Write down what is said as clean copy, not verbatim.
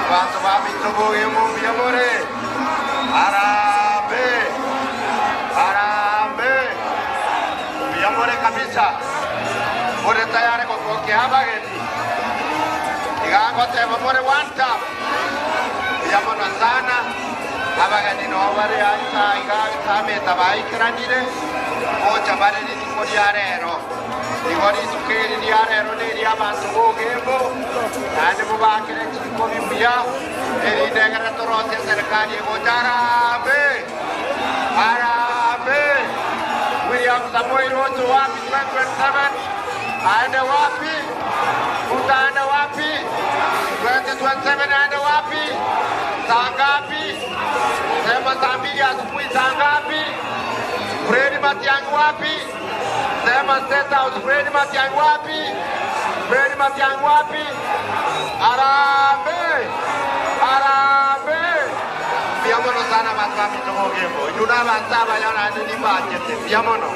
Abanto baminto bogemo mbuya more? Harambee! Harambee! Mbuya more kabisa. More tayari gopokea abageni? Iga ngoteba more one term. Mbuya mono sana. Abageni noo bare aa iga Sameta baikeranire gocha bare rituko ria rero. Igo rituko eri ria rero neri'abanto b'ogembo, naende mobakere chinkobi buya, erinde egere torosie eserekari egocha. Harambee! Harambee! William Samoei Ruto wapi 2027? Aende wapi? Ruto aende wapi? 2027 aende wapi? Saa ngapi? Sema saa mbili asubuhi saa ngapi? Fred Matiang'i wapi? Sema State House Fred Matiang'i wapi? Fred Matiang'i wapi? Harambee! Harambee! Mbuya mono sana abanto baminto bogembo. Inwe nabanto abaya naende nimbanchete. Mbuya mono.